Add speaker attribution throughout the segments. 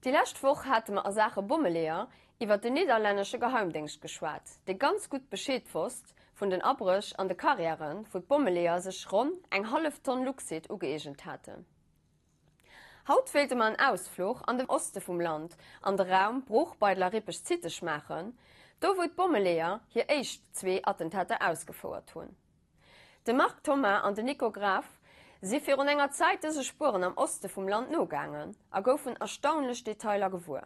Speaker 1: Déi lescht Woch hate mer a Saache Bommeleeër iwwer den nidderlännesche Geheimdéngscht geschwat, dee ganz gutt Bescheed wosst vun den Abréch an de Karriären, wou d'Bommeleeër sech ronn eng hallef Tonn Luxit ugëeegent haten. Haut wéilte mer en Ausfluch an den Oste vum Land, an de Raum Bruch-Beidler-Rippeg-Zittesch maachen, do wou d'Bommeleeër hir éischt zwee Attentater ausgefouert hunn. De Marc Thoma an den Nico Graf si virun enger Zäit dëse Spueren am Oste vum Land nogaangen a goufen erstaunlech Detailer gewuer.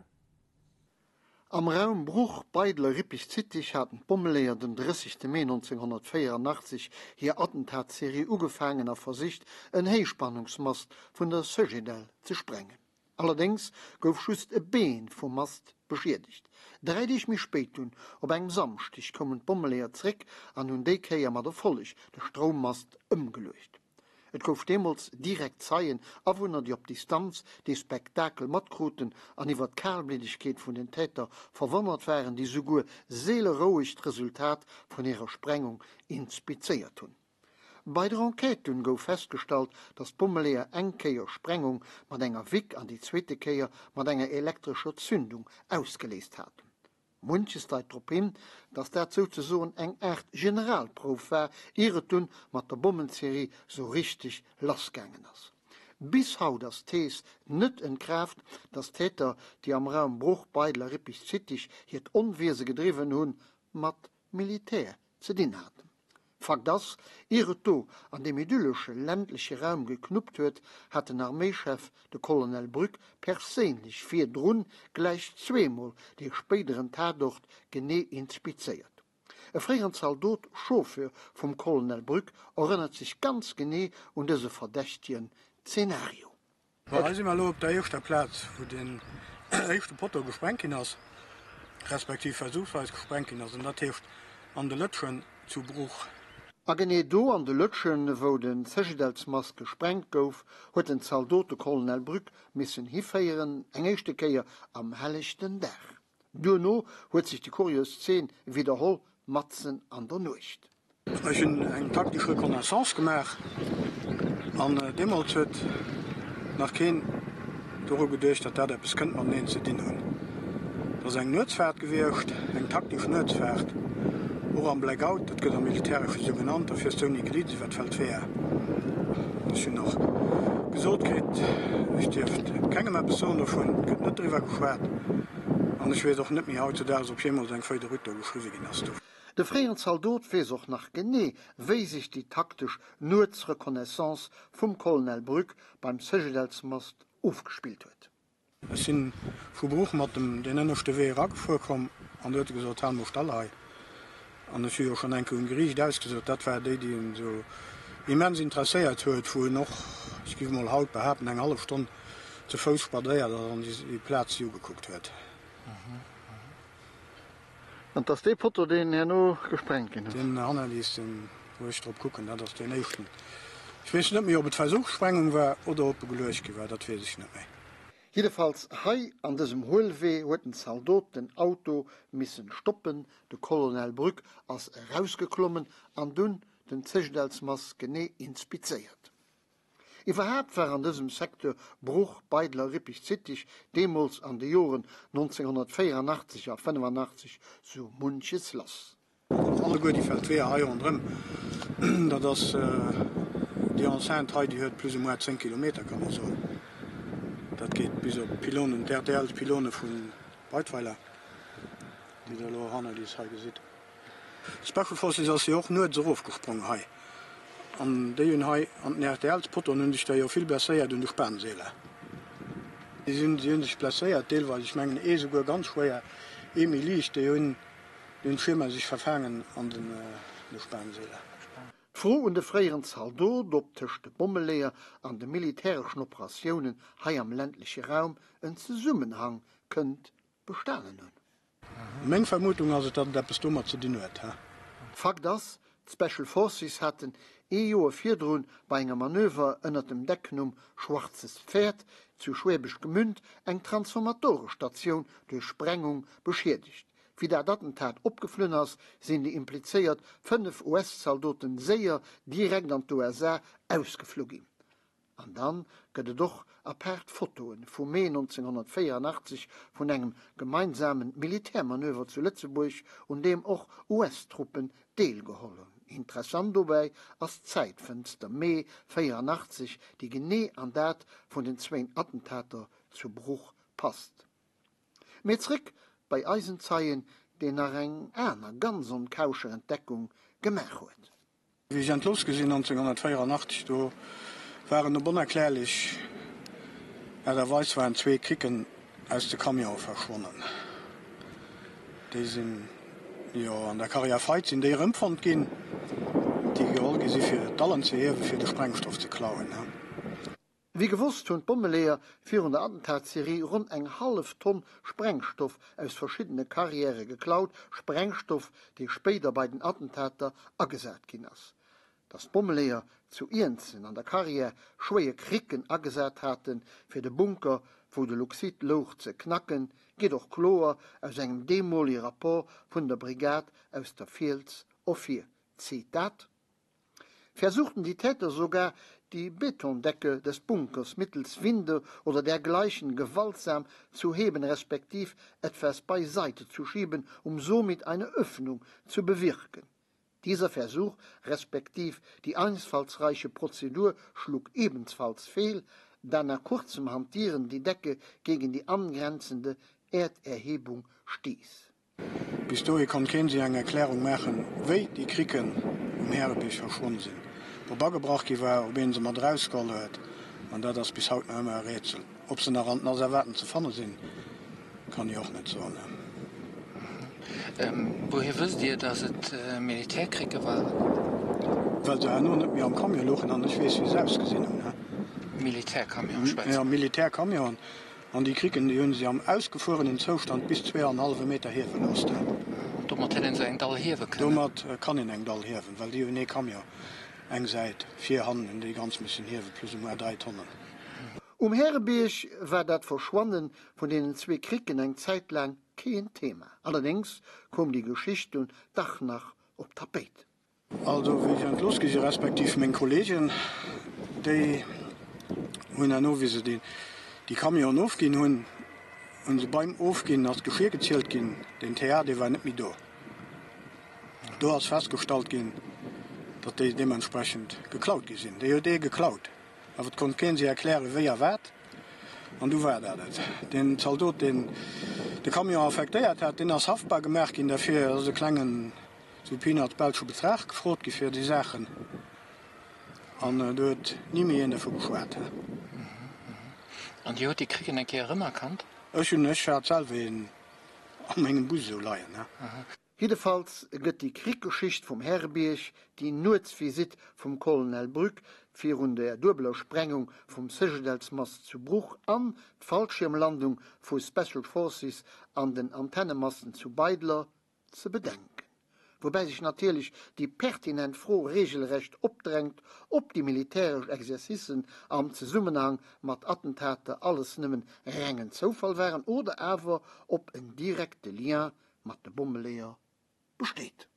Speaker 2: Am Raum Bruch, Beidler, Rippig, Zittig haten d'Bommeleeër den 30 Mee 1984 hir Attentatserie ugefaangen a versicht, en Héichspannungsmast vun der Cegedel ze sprengen. Allerdéngs gouf just e Been vum Mast beschiedegt. 3 Deeg méi spéit dunn, op engem Samschdeg, koumen d'Bommeleeër zréck an hunn déi Kéier mat Erfolleg de Stroummast ëmgeluecht. Et gouf deemools direkt Zeien, Awunner, déi op Distanz dee Spektakel matkruten an iwwer d'Kalbliddegkeet vun den Täter verwonnert waren, déi souguer seeleroueg d'Resultat vun hirer Sprengung inspizéiert hunn. Bei der Enquête dunn gouf festgestallt, datt d'Bommeleeër eng Kéier Sprengung mat enger Wick an déi zweete Kéier mat enger elektrescher Zündung ausgeléist haten. Munches deit drop hin, datt dat souzesoen eng Aart Generalprouf war, ier et dunn mat der Bommenserie sou richteg lassgaangen ass. Bis haut ass d'Thees net entkraaft, datt d'Täter, déi am Raum Bruch, Beidel a Rippig-Zittig hiert Onwiese gedriwwen hunn, mat Militär ze dinn haten. Fakt ass, ier et do an deem idyllesche ländleche Raum geknuppt huet, hat den Arméichef, de Colonel Brück, perséinlech virdrun gläich zweemol dee spéideren Tatort genee inspizéiert. E fréieren Zaldot, Chauffeur vum Colonel Brück, erënnert sech ganz genee un dëse verdächtegen Zenario.
Speaker 3: Bon, hei si mer elo op der éischter Plaz, wou deen éischte Potto gesprengt ginn ass, respektiv versuchsweis gesprengt ginn ass, an dat heescht an de Lëtschen zu Bruch.
Speaker 2: A genee do an de Lëtschen, wou de Cegedelsmast gesprengt gouf, huet den Zaldot de Colonel Brück missen hiféieren, eng éischte Kéier am hellechten Dag. Duerno huet sech déi kurios Zeen widderholl, matzen an der Nuecht.
Speaker 3: Ech hunn eng taktesch Reconnaissance gemaach an deemools huet nach keen doru geduecht, datt dat eppes kënnt mateneen ze dinn hunn. Et ass eng Nuetsfaart gewiescht, eng taktesch Nuetsfaart, och am Blackout, dat gëtt am Militäresche sou genannt, da fiers de ouni Glidd iwwer d'Feldweeër. Ech hunn och gesot kritt, ech dierft kengem eppes soen dovun, et gëtt net driwwer geschwat. An ech weess och net méi hautzedaags, ob jeemools eng Feuille de route do geschriwwe ginn ass.
Speaker 2: De fréieren Zaldot weess och nach genee, wéi sech déi taktesch Nuetsreconnaissance vum Colonel Brück beim Cegedelsmast ofgespillt huet.
Speaker 3: Ech si vu Bruch mat dem deen ënneschte Wee eragefuer komm an du huet e gesot, Hal mol stall hei. An ech hu jo schonn eng Kéier um Geriicht ausgesot, dat war déi, déi en esou immens interesséiert huet, wou en och, ech géif emol haut behaapten, eng hallef Stonn ze Fouss spadréiert ass an déi Plaz sech ugekuckt huet.
Speaker 2: An 't ass dee Potto, deen herno gesprengt ginn ass?
Speaker 3: Deen Hannerlies, deen, wou ech drop kucken, dat ass deen éischten. Ech weess net méi, ob et Versuchssprengung war oder ob e geluecht gi war, dat weess ech net méi.
Speaker 2: Jiddefalls hei an dësem Huelwee huet den Zaldot den Auto missen stoppen, de Colonel Brück ass erausgeklommen an dunn den Cegedelsmass genee inspizéiert. Iwwerhaapt war an dësem Secteur Bruch, Beidler, Rippig, Zittig deemools an de Joren 1984 a 85 sou munches lass.
Speaker 3: Alleguer déi Feldweeër hei ronderëm, dat ass déi Enceinte hei, déi huet plus ou moins 10 Kilometer, kann ee soen. Dat geet bis op d'Pylonen, d'RTL-Pylone vu Breitweiler, déi Der elo hannert iech hei gesitt. D'Special Forces ass jo och nuets erofgesprong hei an déi hunn hei an den RTL-Potoen hu sech der jo vill blesséiert un de Spanseeler. Si hunn sech blesséiert deelweis, ech mengen ee souguer ganz schwéier, ee méi liicht, déi hunn Dunn Schirmer sech verfaangen an de Spanseeler.
Speaker 2: D'Fro un de fréieren Zaldot, ob tëscht de Bommeleeër an de militäreschen Operatiounen hei am ländleche Raum en Zesummenhang kënnt bestanen hunn.
Speaker 3: Meng Vermutung ass et, datt et eppes domat ze dinn huet.
Speaker 2: Fakt ass, D'Special Forces haten ee Joer virdrun bei engem Manöver ënnert dem Decknumm Schwarzes Pferd zu Schwäbisch Gmünd eng Transformatorestatioun duerch Sprengung beschiedegt. Wéi dat Attentat opgeflunn ass, sinn déi implizéiert 5 US-Zaldoten séier direkt an d'USA ausgeflu ginn. An dann gëtt et och apaart Fotoen vu Mee 1984 vun engem gemeinsamen Militärmanöver zu Lëtzebuerg, un deem och US-Truppen deelgeholl hunn. Interessant dobäi ass d'Zäitfënster Mee 84, déi genee an dat vun den zwéin Attentater zu Bruch passt. Mee zréck bei eisen Zeien, deen nach eng aner ganz onkauscher Entdeckung gemaach huet.
Speaker 3: Wéi ech entlooss gi sinn 1984, do waren op onerklärlech Aart a Weis waren zwee Kricken aus de Camionë verschwonnen. Déi sinn, jo, an der Carrière Feidt sinn déi erëmfonnt ginn, déi geholl gi si fir d'Dallen ze hiewen, fir de Sprengstoff ze klauen.
Speaker 2: Wéi gewosst hunn d'Bommeleeër virun der Attentatserie ronn eng hallef Tonn Sprengstoff aus verschiddene Karriäre geklaut, Sprengstoff, dee spéider bei den Attentater agesat ginn ass. Datt d'Bommeleeër zu Iernzen an der Karriär schwéier Kricken agesat haten, fir de Bunker, wou de Luxit louch, ze knacken, geet och kloer aus engem deemolige Rapport vun der Brigade aus der Fiels ervir. Zitat. Versuchten die Täter sogar, die Betondecke des Bunkers mittels Winde oder dergleichen gewaltsam zu heben respektiv etwas beiseite zu schieben, um somit eine Öffnung zu bewirken. Dieser Versuch respektiv die einfallsreiche Prozedur schlug ebenfalls fehl, da nach kurzem Hantieren die Decke gegen die angrenzende Erderhebung stieß.
Speaker 3: Bis dohi konnt keen sech eng Erklärung maachen, wéi déi Kricken um Härebierg verschwonn sinn, ob agebrach gi war, ob een se mat erausgeholl huet, an dat ass bis haut nach ëmmer e Rätsel. Ob se nach an den Asservaten ze fanne sinn, kann ech och net soen.
Speaker 4: Wouhier wësst Dir, datt et Militärkricke waren?
Speaker 3: Well se herno net méi am Camion louchen an ech weess, wéi se ausgesinn hunn.
Speaker 4: Militärcamion schwätze mer?
Speaker 3: Jo, Militärcamion. An déi Kricken, déi hunn si am ausgefuerenen Zoustand bis zwee an hallwe Meter hiewe loossen.
Speaker 4: Domat hätt een se eng Dall hiewe kënnen?
Speaker 3: Domat kann een eng Dall hiewen, well déi hunn ee Camion, eng Säit vir, hannen hunn déi ganz missen hiewen, plus ou moins 3 Tonnen.
Speaker 2: Um Härebierg war dat Verschwanne vun deenen zwee Kricken eng Zäit laang keen Thema. Allerdéngs koum déi Geschicht dunn dach nach op d'Tapéit.
Speaker 3: Also wéi ech entlooss gi si respektiv meng Kollegen, déi hunn herno, wéi se déi Camionen ofginn hunn, hu se beim Ofginn ass d'Geschier gezielt ginn, den TA dee war net méi do. Do ass festgestallt ginn, datt déi deementsprechend geklaut gi sinn. Déi huet ee geklaut, awer et konnt kee si erklären, wéi a wat. An du war dat et. Deen Zaldot, deen de Camion affektéiert hat, deen ass haftbar gemaach ginn derfir. Dat ass e klengen. Sou Peanuts belsche Betrag gefrot gi fir déi Saachen an do huet ni méi een dervu geschwat.
Speaker 4: An Dir hutt déi Kricken eng Kéier erëmerkannt?
Speaker 3: Ech hunn, ech hat selwer een a mengem Bus esou leien.
Speaker 2: Jiddefalls gëtt déi Krickgeschicht vum Härebierg, déi Nuetsvisitt vum Colonel Brück virun der duebeler Sprengung vum Cegedelsmast zu Bruch an d'Fallschiermlandung vu Special Forces an den Antennemasten zu Beidler ze bedenken. Woubäi sech natierlech déi pertinent Fro regelrecht opdrängt, ob déi militäresch Exercicen am Zesummenhang mat Attentater alles nëmmen rengen Zoufall waren oder awer ob en direkte Lien mat de Bommeleeër besteet.